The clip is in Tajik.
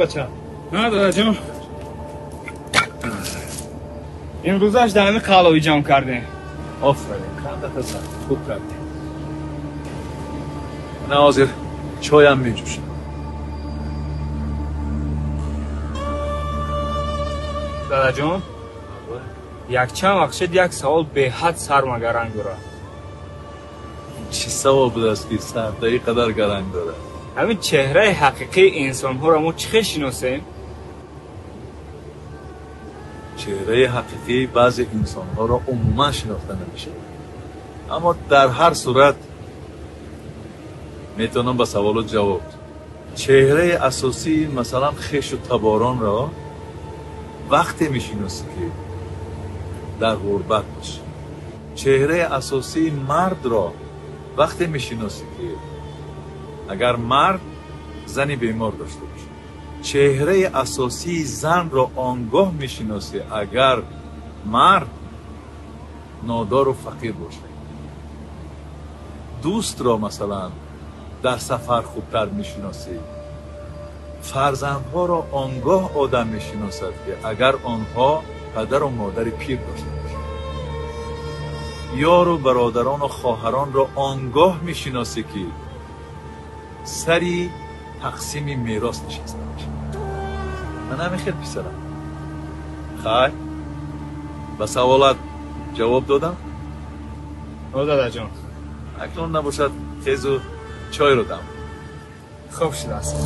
бачам? На, дадаҷон. Имрӯзаш дар ҳамин қалови ҷамъ кардем. Офарин, қандата зад, хуб кардӣ. На, ҳозир чоям меҷӯшам. Дадаҷон, якчанд вақт шуд, як савол беҳад сарма гаранг дорад. Чӣ савол будааст, ки сарда ин қадар гаранг дорад? Ҳамин чеҳраи ҳақиқии инсонҳоро мо чӣ хел шиносем? Чеҳраи ҳақиқии баъзе инсонҳоро умуман шинохта намешавад. Аммо дар ҳар сурат метавонам ба саволот ҷавоб. Чеҳраи асосии, масалан, хешу таборонро вақте мешиносӣ, ки дар ғурбат бошӣ. Чеҳраи асосии мардро вақте мешиносӣ, ки агар мард зани бемор дошта бошад. Чеҳраи асосии занро он гоҳ мешиносӣ, агар мард нодору фақир бошад. Дӯстро, масалан, дар сафар хубтар мешиносӣ. Фарзандҳоро он гоҳ одам мешиносад, ки агар онҳо падару модари пир дошта бошанд. Ёру бародарону хоҳаронро он гоҳ мешиносӣ, ки сари тақсими мерос нишаста бошад. Ман ҳамин хел, писарам. Хайр, ба саволат ҷавоб додам? О, дадаҷон. Акнун набошад, хезу чойро дам. Хуб шудааст.